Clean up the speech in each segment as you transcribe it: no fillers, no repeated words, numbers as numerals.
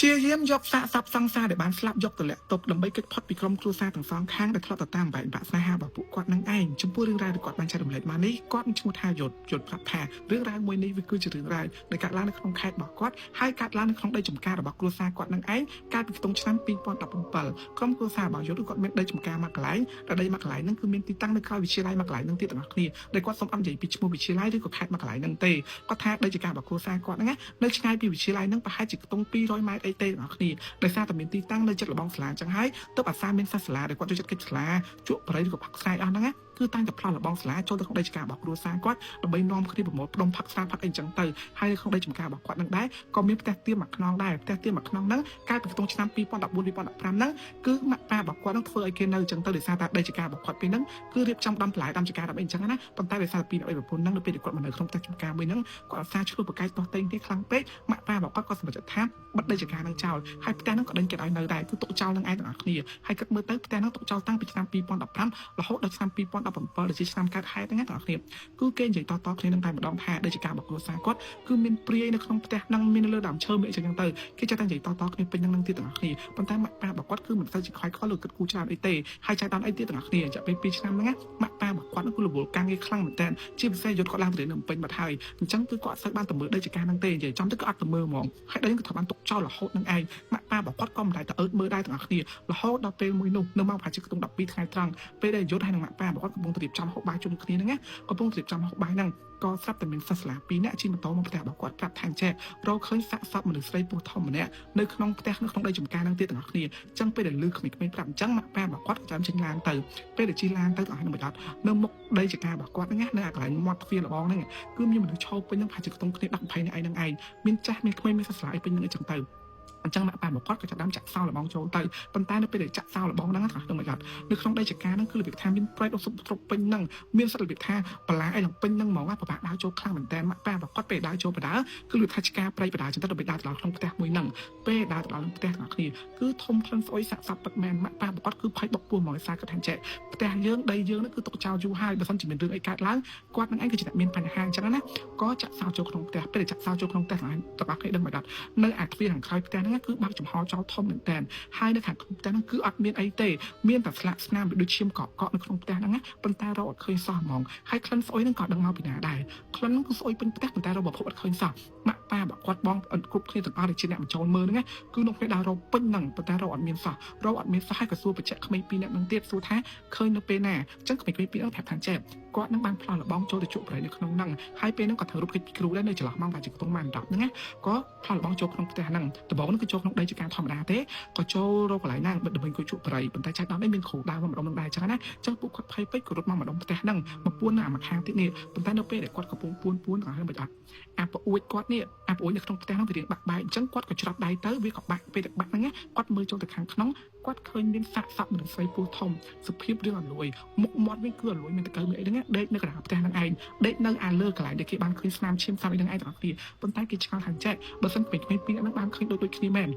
ព្យាយាមយកសាកសពសង្សារដែលបានស្លាប់យកទៅលាក់ទុកដើម្បីគេចផុតពីក្រុមគ្រួសារទាំងសងខាងដែលធ្លាប់ទៅតាមបែកបាក់ស្នេហារបស់ពួកគាត់នឹងឯងចំពោះរឿងរ៉ាវដែលគាត់បានចែករំលែកមកនេះគាត់ឈ្មោះថាយុទ្ធយុទ្ធប្រាប់ថារឿងរ៉ាវមួយនេះវាគឺជារឿងរ៉ាវដែលកើតឡើងនៅក្នុងខេត្តរបស់គាត់ហើយកើតឡើងនៅក្នុងដីចម្ការរបស់គ្រួសារគាត់នឹងឯងកាលពីខ្ទង់ឆ្នាំ2017ក្រុមគ្រួសាររបស់យុទ្ធគាត់មានដីចម្ការមួយកន្លែងដែលដីមួយកន្លែងហ្នឹងគឺមានទីតាំងនៅក្រោយវិទ្យាល័យមួយកន្លែងហ្នឹងទៀតទាំងអស់គ្នាដែលគាត់សូមអត់និយាយពីឈ្មោះវិទ្យាល័យឬក៏ខេត្តមួយកន្លែងហ្នឹងទេគាត់ថាដីចម្ការរបស់គ្រួសារគាត់ហ្នឹងណានៅឆ្ងាយពីវិទ្យាល័យហ្នឹងប្រហែលជាខ្ទង់200ម៉ែត្រអីទេទាំងអស់គ្នាដោយសារតែមានទីតាំងនៅជិតលបងសាលាអញ្ចឹងហើយទើបអាសាមានសិស្សសាលាដែលគាត់ចូលចិត្តកិច្ចសាលាជក់បរិយឬក៏ផឹកស្រាយអស់ហ្នឹងណាគឺតែងតែផ្លោះលបងសាលាចូលទៅក្នុងដីចម្ការរបស់គ្រួសារគាត់ដើម្បីនាំគ្នាប្រមូលផ្ដុំផឹកស្រាផឹកអីអញ្ចឹងទៅហើយនៅក្នុងដីចម្ការរបស់គាត់នឹងដែរក៏មានផ្ទះទៀមមួយខ្នងដែរផ្ទះទៀមមួយខ្នងហ្នឹងកាលពីក្នុងឆ្នាំ2014 2015ហ្នឹងគឺម៉ាក់ប៉ារបស់គាត់ហ្នឹងធ្វើឲ្យគេនៅអញ្ចឹងទៅដោយសារតែដីចម្ការរបស់គាត់ពេលហ្នឹងគឺរៀបចំដាំបន្លែដាំចម្ការដាំអីអញ្ចឹងណាប៉ុន្តែដោយសារតែពីប្តីប្រពន្ធហ្នឹងនៅពេលដែលគាត់មកនៅក្នុងផ្ទះចម្ការមួយហ្នឹងគាត់អត់សារឆ្លោះប្រកែកទាស់ទែងគ្នាខ្លាំងពេកម៉ាក់ប៉ារបស់គាត់ក៏សម្រេចចិត្តថាបិទដីចម្ការហ្នឹងចោលហើយផ្ទះហ្នឹងក៏ដេញគេឲ្យនៅដែរគឺទុកចោលនឹងឯងទាំងអស់គ្នាហើយគិតមើលទៅផ្ទះហ្នឹងទុកចោលតាំងពីឆ្នាំ2015រហូតដល់ឆ្នាំ2017ដែលជាឆ្នាំកើតហេតុហ្នឹងណាទាំងអស់គ្នាគឺគេនិយាយតៗគ្នានឹងតែម្ដងថាដីចម្ការរបស់គ្រួសារគាត់គឺមានព្រាយនៅក្នុងផ្ទះហ្នឹងមាននៅលើដើមឈើមានអីចឹងទៅគេចេះតែនិយាយតៗគ្នាពេញហ្នឹងនឹងទៀតទាំងអស់គ្នាប៉ុន្តែម៉ាក់ប៉ារបស់គាត់គឺមិនសូវជាខ្វាយខ្វល់ឬគិតគូរច្រើនអីទេហើយចៃដន្យអីទៀតទាំងអស់គ្នារយៈពេល2ឆ្នាំហ្នឹងណាម៉ាក់ប៉ារបស់គាត់ហ្នឹងគឺរវល់ការងារខ្លាំងមែនតើជាពិសេសយុទ្ធគាត់ឡើងទៅរៀននៅភ្នំពេញបាត់ហើយអញ្ចឹងគឺគាត់អត់សូវបានទៅមើលដីចម្ការហ្នឹងទេនិយាយចំទៅគឺអត់ទៅមើលហ្មងហើយដីហ្នឹងគឺត្រូវបានទុកចោលរហូតនឹងឯងម៉ាក់ប៉ារបស់គាត់ក៏មិនដែលទៅអើតមើលដែរទាំងអស់គ្នារហូតដល់ពេលមួយនោះនៅម៉ោងប្រហែលជាខ្ទង់12ថ្ងៃត្រង់ពេលដែលយុទ្ធហើយនឹងម៉ាក់ប៉ារបស់គាត់កំពុងតែរៀបចំហូបបាយជុំគ្នាហ្នឹងណាកំពុងតែរៀបចំហូបបាយហ្នឹងក៏ស្រាប់តែមានសិស្សសាលា2នាក់ជិះម៉ូតូមកផ្ទះរបស់គាត់ប្រាប់ថាចេះរកឃើញសាកសពមនុស្សស្រីពោះធំម្នាក់នៅក្នុងផ្ទះនៅក្នុងដីចម្ការហ្នឹងទៀតទាំងអស់គ្នាអញ្ចឹងពេលដែលលឺក្មេងៗប្រាប់អញ្ចឹងម៉ាក់ប៉ារបស់គាត់ក៏ចាំចេញឡានទៅពេលដែលជិះឡានទៅទាំងអស់ហ្នឹងមិនអត់នៅមុខដីចម្ការរបស់គាត់ហ្នឹងណានៅអាកន្លែងមាត់ទ្វារលបងហ្នឹងគឺមានមនុស្សឈរពេញហ្នឹងប្រហែលជាខ្ទង់គ្នា10 20នាក់ឯងហ្នឹងឯងមានចាស់មានក្មេងមានសិស្សសាលាអីពេញហ្នឹងអញ្ចឹងទៅអញ្ចឹងម៉ាក់ប៉ារបស់គាត់ក៏ចាប់ដើមចាក់សោលបងចូលទៅប៉ុន្តែនៅពេលដែលចាក់សោលបងហ្នឹងថាខ្ញុំមិនអត់នៅក្នុងដីចកាហ្នឹងគឺរបៀបថាមានប្រេតអសុបទ្រពពេញហ្នឹងមានសិតរបៀបថាបន្លាអីឡើងពេញហ្នឹងហ្មងពិបាកដើរចូលខ្លាំងមែនតើម៉ាក់ប៉ារបស់គាត់ពេលដើរចូលបដើគឺរបៀបថាឆ្កាប្រៃបដើចឹងទៅដើម្បីដើរទៅដល់ក្នុងផ្ទះមួយហ្នឹងពេលដើរទៅដល់ក្នុងផ្ទះទាំងគ្នាគឺធំក្លិនស្អុយសាក់សັບពិតមែនម៉ាក់ប៉ារបស់គាត់គឺភ័យបុកពោះហ្មងសារគាត់ថាចេះផ្ទះយើងដីយើងហ្នឹងគឺទុកចោលយូរហើយបើសិនជាមានរឿងអីកើតឡើងគាត់នឹងឯងគឺជាអ្នកមានបញ្ហាអញ្ចឹងណាក៏ចាក់សោចូលក្នុងផ្ទះពេលដែលចាក់សោចូលក្នុងផ្ទះទាំងអស់គ្នាដឹងមកដល់នៅអាទ្វារខាងក្រោយផ្ទះហ្នឹងគឺបើកចំហចោលធំមែនតើហើយនៅខាងក្នុងផ្ទះហ្នឹងគឺអត់មានអីទេមានតែស្លាកស្នាមដូចឈាមកកកនៅក្នុងផ្ទះហ្នឹងណាប៉ុន្តែរកអត់ឃើញសោះហ្មងហើយក្លិនស្អុយហ្នឹងក៏ដឹងមកពីណាដែរក្លិនហ្នឹងគឺស្អុយពេញផ្ទះប៉ុន្តែរកប្រភពអត់ឃើញសោះម៉ាក់ប៉ារបស់គាត់បងគ្រប់គ្នាទាំងអស់ដែលជាអ្នកបញ្ចូលមើលហ្នឹងណាគឺនៅពេលដើររកពេញហ្នឹងប៉ុន្តែរកអត់មានសោះរកអត់មានសោះហើយក៏សួរបញ្ជាក់ក្មេងពីរនាក់ហ្នឹងទៀតសួរថាឃើញនៅពេលណាអញ្ចឹងក្មេងៗពីរហ្នឹងប្រាប់ថាចេះគាត់នឹងបានផ្លោះលបងចូលទៅជក់ប្រៃនៅក្នុងហ្នឹងហើយពេលហ្នឹងក៏ត្រូវរត់គេចពីគ្រូដែរនៅចន្លោះម៉ោងប្រហែលជាខ្ទង់ម៉ោង10ហ្នឹងណាក៏ផ្លោះលបងចូលក្នុងផ្ទះហ្នឹងដំបូងហ្នឹងគឺចូលក្នុងដីជាការធម្មតាទេក៏ចូលរកកន្លែងហ្នឹងបិទដើម្បីអង្គុយជក់ប្រៃប៉ុន្តែចៃដន្យនេះមានគ្រូដើរមកម្ដុំនឹងដែរអញ្ចឹងណាអញ្ចឹងពួកគាត់ភ័យពេកក៏រត់មកម្ដុំផ្ទះហ្នឹងមកពួននៅអាម្ខាងទៀតនេះប៉ុន្តែនៅពេលដែលគាត់កំពុងពួនពួនក៏ហើយមិនអត់អាប្អួយគាត់នេះអាប្អួយនៅក្នុងផ្ទះហ្នឹងវារៀងបាក់បែកអញ្ចឹងគាត់ក៏ច្រត់ដៃទៅវាក៏បាក់ពេលតែបាក់ហ្នឹងណាគាត់មើលចូលទៅខាងក្នុងគាត់ឃើញមានសាកសពមនុស្សស្រីពោះធំសភាពរឿងអលួយមុខមាត់វិញគឺអលួយមានតកើមានអីហ្នឹងដេកនៅកណ្ដាលផ្ទះហ្នឹងឯងដេកនៅអាលើកន្លែងដែលគេបានឃើញស្នាមឈាមស្នាមអីហ្នឹងឯងទាំងអស់គ្នាប៉ុន្តែគេឆ្ងល់ថាចេះបើសិនក្មេងៗពីរហ្នឹងបានឃើញដូចដូចគ្នាមែន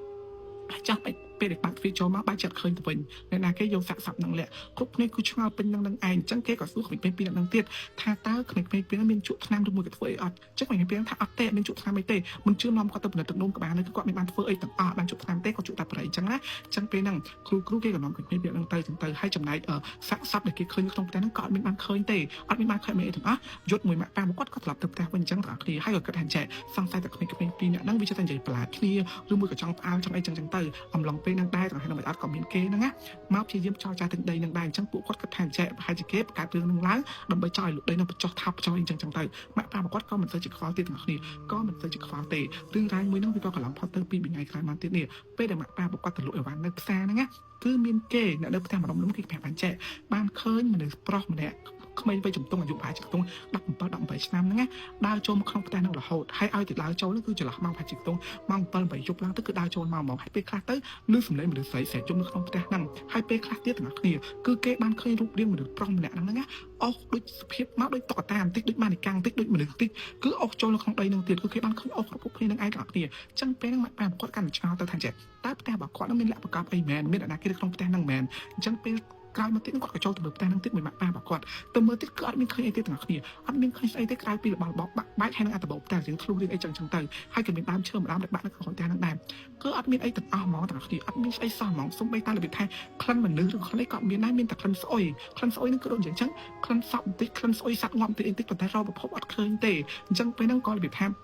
ចាស់ពេលដែលបាក់ទ្វារចូលមកបាច់ចិត្តឃើញទៅវិញអ្នកណាគេយកសាក់សັບនឹងលាក់គ្រប់គ្នាគឺឆ្ងល់ពេញនឹងនឹងឯងអញ្ចឹងគេក៏សួរក្មេងៗពីរនឹងទៀតថាតើក្មេងៗពីរនឹងមានជក់ថ្នាំឬមួយក៏ធ្វើអីអត់អញ្ចឹងក្មេងៗពីរនឹងថាអត់ទេមានជក់ថ្នាំអីទេមិនជឿនាំគាត់ទៅពិនិត្យទឹកនោមក្បាលនេះគឺគាត់មិនបានធ្វើអីទាំងអស់បានជក់ថ្នាំទេគាត់ជក់តែប្រៃអញ្ចឹងណាអញ្ចឹងពេលហ្នឹងគ្រូគ្រូគេក៏នាំក្មេងៗពីរនឹងទៅអញ្ចឹងទៅហើយចំណែកសាក់សັບដែលគេឃើញក្នុងផ្ទះហ្នឹងក៏អត់មានបានឃើញទេអត់មានបានឃើញមានអីទាំងអស់យុទ្ធមួយម៉ាក់ប៉ាមកគាត់ក៏ត្រឡប់ទៅផ្ទះវិញអញ្ចឹងទាំងអស់គ្នាហើយក៏គិតថាចេះសង្ស័យតែក្មេងៗពីរនាក់ហ្នឹងវាចេះតែនិយាយប្រឡាចគ្នាឬមួយក៏ចង់ផ្អើលចង់អីចឹងចឹងទៅអំឡុងពេលហ្នឹងដែរទាំងហើយនឹងមិនអត់ក៏មានគេហ្នឹងណាមកព្យាយាមចោលចាស់ទិញដីហ្នឹងដែរអញ្ចឹងពួកគាត់គិតថាចេះប្រហែលជាគេបង្កើតរឿងហ្នឹងឡើងដើម្បីចោលឲ្យលក់ដីហ្នឹងបញ្ចុះថោកបញ្ចុះអីចឹងចឹងទៅម៉ាក់ប៉ារបស់គាត់ក៏មិនសូវជាខ្វល់ទៀតទាំងអស់គ្នាក៏មិនសូវជាខ្វល់ទេរឿងរ៉ាវមួយហ្នឹងវាក៏កន្លងផុតទៅពីថ្ងៃក្រោយមកទៀតនេះពេលដែលម៉ាក់ប៉ារបស់គាត់ទៅលក់អីវ៉ាន់នៅផ្សារហ្នឹងណាគឺមានគេអ្នកនៅផ្ទះម្ដុំនោះគេប្រាប់បានចេះបានឃើញមនុស្សប្រុសម្នាក់ក្មេងវ័យជំទង់អាយុប្រហែលជាខ្ទង់17 18ឆ្នាំហ្នឹងណាដើរចូលមកក្នុងផ្ទះហ្នឹងរហូតហើយឲ្យទៅដើរចូលហ្នឹងគឺចន្លោះម៉ោងប្រហែលជាខ្ទង់ម៉ោង7 8យប់ឡើងទៅគឺដើរចូលមកហ្មងហើយពេលខ្លះទៅឮសំឡេងមនុស្សស្រីស្រែកយំនៅក្នុងផ្ទះហ្នឹងហើយពេលខ្លះទៀតទាំងអស់គ្នាគឺគេបានឃើញរូបរាងមនុស្សប្រុសម្នាក់ហ្នឹងណាអស់ដូចសភាពមកដូចតុក្កតាបន្តិចដូចម៉ានីកាំងបន្តិចដូចមនុស្សបន្តិចគឺអស់ចូលនៅក្នុងដីហ្នឹងទៀតគឺគេបានឃើញអស់គ្រប់គ្នានឹងឯងទាំងអស់គ្នាអញ្ចឹងពេលហ្នឹងម៉ាក់ប៉ាគាត់កាន់តែឆ្ងល់ទៅថាចេះតើផ្ទះរបស់គាត់ហ្នឹងមានលក្ខប្រកបអីមែនមានអ្នកណាគេនៅក្នុងផ្ទះហ្នឹងមែនអញ្ចឹងពេល ក្រោយមកទៀតគាត់ក៏ចូលទៅមើលផ្ទះហ្នឹងទៀតមួយម៉ាក់ប៉ារបស់គាត់ទៅមើលទៀតគឺអត់មានឃើញអីទេទាំងអស់គ្នាអត់មានឃើញស្អីទេក្រៅពីរបស់របរបាក់បែកហើយនឹងអត្តបោផ្ទះរៀងធ្លុះរៀងអីចឹងចឹងទៅហើយក៏មានដើមឈើម្ដងដែលបាក់នៅក្នុងផ្ទះហ្នឹងដែរគឺអត់មានអីទាំងអស់ហ្មងទាំងអស់គ្នាអត់មានស្អីសោះហ្មងសំបីតារបៀបថាក្លិនមនុស្សឬក្លិនអីក៏មានដែរមានតែក្លិនស្អុយក្លិនស្អុយហ្នឹងគឺដូចយ៉ាងចឹងក្លិនសក់បន្តិចក្លិនស្អុយសัตว์ងាប់បន្តិចបន្តិចប៉ុន្តែរកប្រភពអត់ឃើញទេអញ្ចឹងពេលហ្នឹងក៏របៀបថ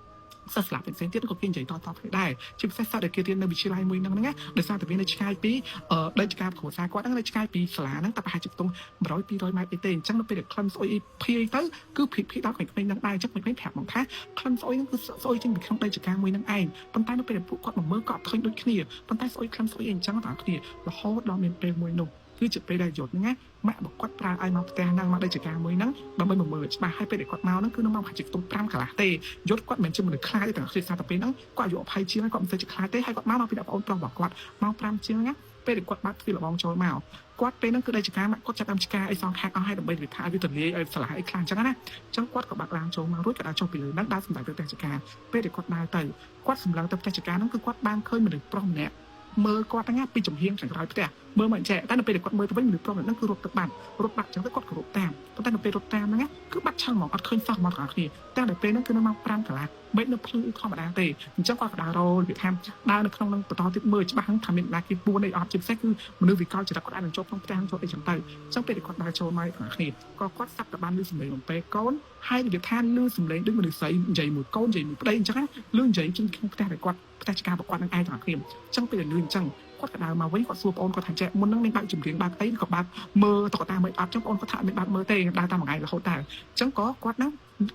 ាសិស្សស្លាប់ផ្សេងៗទៀតក៏គេនិយាយតៗគ្នាដែរជាពិសេសសិស្សដែលគេរៀននៅវិទ្យាល័យមួយហ្នឹងណាដោយសារតែវានៅឆ្ងាយពីដីឆ្កាគ្រួសារគាត់ហ្នឹងនៅឆ្ងាយពីសាលាហ្នឹងតែប្រហែលជាខ្ទង់100 200ម៉ែត្រអីទេអញ្ចឹងនៅពេលដែលក្លិនស្អុយអីភាយទៅគឺភាយភាយដល់ក្មេងៗហ្នឹងដែរអញ្ចឹងក្មេងៗប្រាប់មកថាក្លិនស្អុយហ្នឹងគឺស្អុយចេញពីក្នុងដីចកាមួយហ្នឹងឯងប៉ុន្តែនៅពេលដែលពួកគាត់មកមើលក៏អត់ឃើញដូចគ្នាប៉ុន្តែស្អុយក្លិនស្អុយអីអញ្ចឹងតើគ្នារហូតដល់មានពេលមួយនោះគឺជាពេលដែលយត់ហ្នឹងណាម៉ាក់របស់គាត់ប្រើឲ្យមកផ្ទះហ្នឹងមកដីចកាមួយហ្នឹងដើម្បីមកមើលច្បាស់ហើយពេលដែលគាត់មកហ្នឹងគឺនៅមកប្រហែលជាខ្ទង់5កន្លះទេយត់គាត់មិនមែនជាមនុស្សខ្លាចទេទាំងគ្នាសារតែពេលហ្នឹងគាត់អាយុ20ជាងហើយគាត់មិនសូវជាខ្លាចទេហើយគាត់មកមកពីអ្នកប្អូនប្រុសរបស់គាត់មក5ជាងណាពេលដែលគាត់បើកទ្វារលបងចូលមកគាត់ពេលហ្នឹងគឺដីចកាគាត់ចាប់តាមឆ្កាអីសងខាងអស់ហើយដើម្បីវាថាឲ្យវាទលាយឲ្យឆ្លាស់អីខ្លាំងអញ្ចឹងណាអញ្ចឹងគាត់ក៏បាក់ឡានចូលមករួចក៏ដើរចុះពីលើហ្នឹងដើរសម្ដៅទៅផ្ទះចកាពេលដែលគាត់ដើរទៅគាត់សម្លឹងទៅផ្ទះចកាហ្នឹងគឺគាត់បានឃើញមនុស្សប្រុសម្នាក់មើលគាត់ហ្នឹងពីចំហៀងខាងក្រោយផ្ទះមើលមកចេះតែនៅពេលដែលគាត់មើលទៅវិញមនុស្សប្រុសម្នាក់ហ្នឹងគឺរត់ទៅបាត់រត់បាត់អញ្ចឹងទៅគាត់ក៏រត់តាមប៉ុន្តែនៅពេលរត់តាមហ្នឹងគឺបាត់ឆឹងហ្មងអត់ឃើញសោះហ្មងទាំងអស់គ្នាតែដល់ពេលហ្នឹងគឺនៅម៉ោង5កន្លះមិននៅភ្លឺធម្មតាទេអញ្ចឹងគាត់ក៏ដើររលវាថាដើរនៅក្នុងនឹងបន្តទៀតមើលច្បាស់ហ្នឹងថាមានណាគេពួនអីអត់ជាពិសេសគឺមនុស្សវិកលចរិតគាត់អាចនឹងចូលក្នុងផ្ទះចូលអីចឹងទៅអញ្ចឹងពេលដែលគាត់ដើរចូលមកទាំងអស់គ្នាក៏គាត់សាប់តែបានលឺសំឡេងបំពេកូនហើយរបៀបថាលឺសំឡេងដូចមនុស្សស្រីនិយាយមួយកូននិយាយមួយប្តីអញ្ចឹងណាលឺនិយាយចេញក្នុងផ្ទះដែលគាត់ផ្ទះឆ្ការបស់គាត់នឹងឯងទាំងអស់គ្នាអញ្ចឹងពេលដែលលឺអញ្ចឹងគាត់ក៏ដើរមកវិញគាត់សួរប្អូនគាត់ថាចេះមុនហ្នឹងមានបើកចម្រៀងបើកអីក៏បើកមើលតុក្កតាមើលអត់ចឹងប្អូនគាត់ថាអត់មានបើកមើលទេដើរតាមមួយថ្ងៃរហូតតែអញ្ចឹងក៏គាត់ហ្នឹង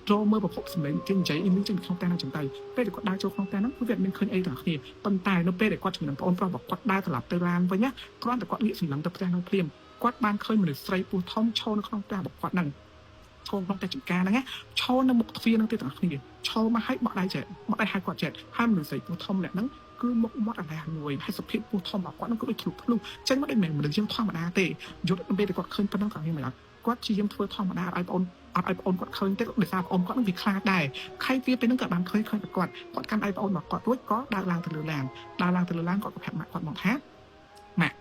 រមើលប្រភពសំឡេងគេនិយាយអីនេះចេញពីក្នុងផ្ទះហ្នឹងចឹងទៅពេលដែលគាត់ដើរចូលក្នុងផ្ទះហ្នឹងគឺវាអត់មានឃើញអីទាំងគ្នាប៉ុន្តែនៅពេលដែលគាត់ជាមួយនឹងប្អូនប្រុសរបស់គាត់ដើរត្រឡប់ទៅឡានវិញណាគ្រាន់តែគាត់ងាកសម្លឹងទៅផ្ទះហ្នឹងភ្លាមគាត់បានឃើញមនុស្សស្រីពោះធំឈរនៅក្នុងផ្ទះរបស់គាត់ហ្នឹងឈរក្នុងផ្ទះចម្ការហ្នឹងណាឈរនៅមុខទ្វារហ្នឹងទៀតទាំងគ្នាឈរមកឲ្យបក់ដៃចេះបក់ដៃឲ្យគាត់ចេះហើយមនុស្សស្រីពោះធំម្នាក់ហ្នឹងគឺមុខមាត់អាឡែមួយហើយសភាពពោះធំរបស់គាត់ហ្នឹងគឺដូចធ្លុះធ្លុះចេញមកដូចមិនមនុស្សយើងធម្មតាទេយល់ពេលដែលគាត់ឃើញប៉ុណ្ណឹងក៏ខ្ញុំមិនអត់គាត់ព្យាយាមធ្វើធម្មតាឲ្យប្អូនអត់ឲ្យប្អូនគាត់ឃើញទេដោយសារប្អូនគាត់នឹងវាខ្លាចដែរខៃវាពេលហ្នឹងក៏បានឃើញឃើញតែគាត់គាត់កាន់ដៃប្អូនរបស់គាត់រួចក៏ដើរឡើងទៅលើឡានដើរឡើងទៅលើឡានគាត់ក៏ប្រាប់ម៉ាក់គាត់មកថាម៉ាក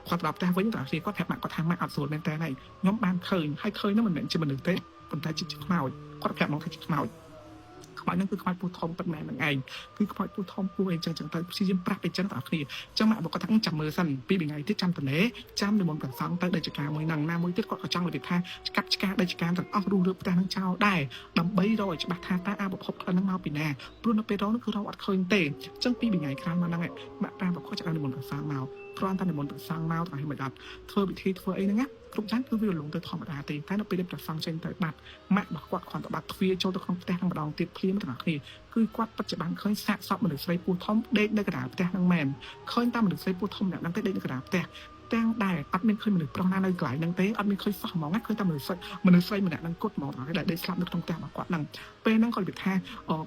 ់គាត់ត្រឡប់ផ្ទះវិញតើគាត់ប្រាប់ម៉ាក់គាត់ថាម៉ាក់អត់ស្រួលមែនតើហើយខ្ញុំបានឃើញហើយឃើញហ្នឹងមិនមែនជាមនុស្សទេប៉ុន្តែជាខ្មោចគាត់ប្រាប់មកថាជាខ្មោចខ្មោចហ្នឹងគឺខ្មោចពោះធំពិតមែនហ្នឹងឯងគឺខ្មោចពោះធំពោះអីចឹងចឹងទៅព្យាយាមប្រាប់អីចឹងតើគ្នាចឹងម៉ាក់บอกគាត់ថាចាំមើលសិនពីរថ្ងៃទៀតចាំតលេចាំនិមន្តប្រសង់ទៅដីចកាមួយហ្នឹងណាមួយទៀតគាត់ក៏ចង់របៀបថាកាប់ឆ្កាដីចកាទាំងអស់រុះរើផ្ទះហ្នឹងចោលដែរដើម្បីរកឲ្យច្បាស់ថាតើអាប្រភពក្លិនហ្នឹងមកពីណាព្រោះនៅពេលរកនោះគឺរកអត់ឃើញទេចឹងពីរថ្ងៃក្រោយមកហ្នឹងម៉ាក់ប្រាបគាត់ចាប់និមន្តប្រសង់មកគ្រាន់តែនិមន្តប្រសង់មកទៅឲ្យមិនអត់ធ្វើពិធីធ្វើអីហ្នឹងណាគ្រប់យ៉ាងគឺវារលងទៅធម្មតាទេតែនៅពេលដែលប្រសង់ចេញទៅបាត់ម៉ាក់របស់គាត់គ្រាន់តែបាត់ទ្វារចូលទៅក្នុងផ្ទះហ្នឹងម្ដងទៀតភ្លាមទាំងអស់គ្នាគឺគាត់ពិតជាបានឃើញសាកសពមនុស្សស្រីពោះធំដេកនៅកណ្ដាលផ្ទះហ្នឹងមែនឃើញតែមនុស្សស្រីពោះធំម្នាក់ហ្នឹងទេដេកនៅកណ្ដាលផ្ទះទាំងដែរអត់មានឃើញមនុស្សប្រុសណានៅកន្លែងហ្នឹងទេអត់មានឃើញសោះហ្មងណាឃើញតែមនុស្សស្រីមនុស្សស្រីម្នាក់ហ្នឹងគត់ហ្មងទាំងដែលដេកស្លាប់នៅក្នុងផ្ទះរបស់គាត់ហ្នឹងពេលហ្នឹងគាត់និយាយថា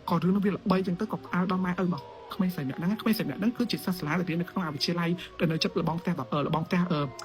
ក៏រឿងនោះវាល្បីចឹងទៅក៏ផ្អើលដល់ម៉ែឪរបស់ក្មេងស្រីម្នាក់ហ្នឹងក្មេងស្រីម្នាក់ហ្នឹងគឺជាសិស្សសាលាដែលរៀននៅក្នុងវិទ្យាល័យដែលនៅជិតលបងផ្ទះលបងផ្ទះ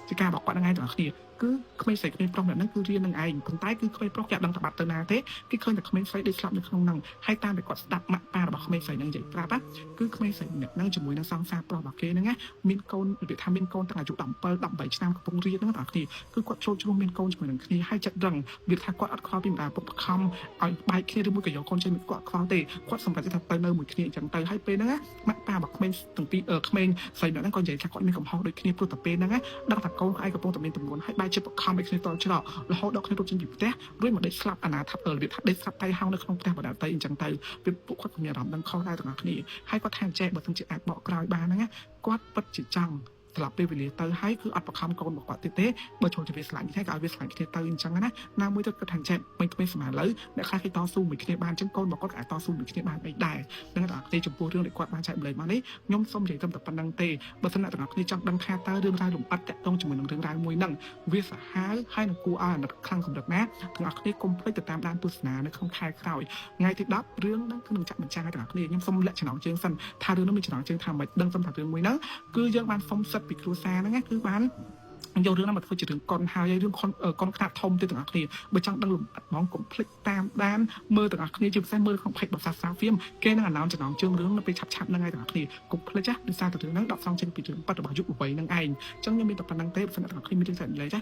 ជាការរបស់គាត់ហ្នឹងឯងទាំងគ្នាគឺក្មេងស្រីក្មេងប្រុសម្នាក់ហ្នឹងគឺរៀននឹងឯងប៉ុន្តែគឺក្មេងប្រុសគេអត់ដឹងថាបាត់ទៅណាទេគេឃើញតែក្មេងស្រីដេកស្លាប់នៅក្នុងហ្នឹងហើយតាមដែលគាត់ស្ដាប់ម៉ាក់ប៉ារបស់ក្មេងស្រីហ្នឹងនិយាយប្រាប់ណាគឺក្មេងស្រីម្នាក់ហ្នឹងជាមួយនឹងសង្សារប្រុសរបស់គេហ្នឹងណាមានកូនរបៀបថាមានកូនតាំងអាយុ17 18ឆ្នាំកំពុងរៀនហ្នឹងទាំងគ្នាគឺគាត់ចូលជ្រុះមានកូនជាមួយនឹងគ្នាហើយចិត្តរឹងវាថាគាត់អត់ខ្វល់ពីម្ដាយពុកបខំឲ្យបែកគ្នាឬមួយក៏យកកូនចេញគាត់ខ្វល់ទេគាត់សម្រេចថាទៅនៅមួយគ្នាអញ្ចឹងទៅហើយពេលហ្នឹងណាម៉ាក់ប៉ារបស់ក្មេងទាំងពីរក្មេងស្រីម្នាក់ហ្នឹងក៏និយាយថាគាត់មានកំហុសដូចគ្នាព្រោះតែពេលហ្នឹងណាដឹងថាកូនឯងកំពុងតែមានទម្ងន់ហើយបែរជាបខំឲ្យគ្នាតល់ច្រករហូតដល់គ្នារត់ចេញពីផ្ទះរួចមកដេកស្លាប់អនាថរបៀបថាដេកស្លាប់តៃហោងនៅក្នុងផ្ទះបណ្ដាតីអញ្ចឹងទៅវាពួកគាត់ក៏មានអារម្មណ៍ដឹងខុសដែរទាំងអស់គ្នាហើយគាត់ថាចេះបើមិនជាអាចបកក្រោយបានហ្នឹងណាគាត់ពិតជាចង់ត្រឡប់ពេលវេលាទៅហើយគឺអត់បខំកូនរបស់គាត់ទៀតទេបើចូលជាវាស្លាញ់គ្នាក៏ឲ្យវាស្លាញ់គ្នាទៅអញ្ចឹងណាណាមួយទៅគាត់ថាចេះមិនក្មេងសម័យឥឡូវអ្នកខ្លះគេតស៊ូមួយគ្នាបានអញ្ចឹងកូនរបស់គាត់ក៏អាចតស៊ូមួយគ្នាបានអីដែរនឹងទាំងអស់គ្នាចំពោះរឿងដែលគាត់បានចែកម្លែកមកនេះខ្ញុំសូមនិយាយត្រឹមតែប៉ុណ្្នឹងទេបើសិនអ្នកទាំងអស់គ្នាចង់ដឹងថាតើរឿងរ៉ាវលម្អិតតាក់ទងជាមួយនឹងរឿងរ៉ាវមួយហ្នឹងវាសាហាវហើយនឹងគួរឲ្យអាណិតខ្លាំងកម្រិតណាទាំងអស់គ្នាកុំភ្លេចទៅតាមដានទស្សនានៅក្នុងខែក្រោយថ្ងៃទី10រឿងហ្នឹងគឺនឹងចាក់បញ្ចាំងឲ្យទាំងអស់គ្នាខ្ញុំសូមលាក់ចំណងជើងសិនថារឿងហ្នឹងមានចំណងជើងថាម៉េចដឹងសិនថារឿងមួយហ្នឹងគឺយើងបានសុំសិទ្ធិពីគ្រួសារហ្នឹងណាគឺបានយករឿងហ្នឹងមកធ្វើជារឿងកុនហើយរឿងកុនកុនខ្នាតធំទៀតទាំងអស់គ្នាបើចង់ដឹងលម្អិតហ្មងកុំភ្លេចតាមដានមើលទាំងអស់គ្នាជាពិសេសមើលក្នុង page របស់សាសាហ្វៀមគេនឹងអាណោចំណងជើងរឿងនៅពេលឆាប់ឆាប់ហ្នឹងហើយទាំងអស់គ្នាកុំភ្លេចណាដោយសារតែរឿងហ្នឹងដកស្រង់ចេញពីរឿងប៉ັດរបស់យុវវ័យហ្នឹងឯងអញ្ចឹងខ្ញុំមានតែប៉ុណ្្នឹងទេបើសិនអ្នកទាំងអស់គ្នាមានរឿងចែករំលែកចា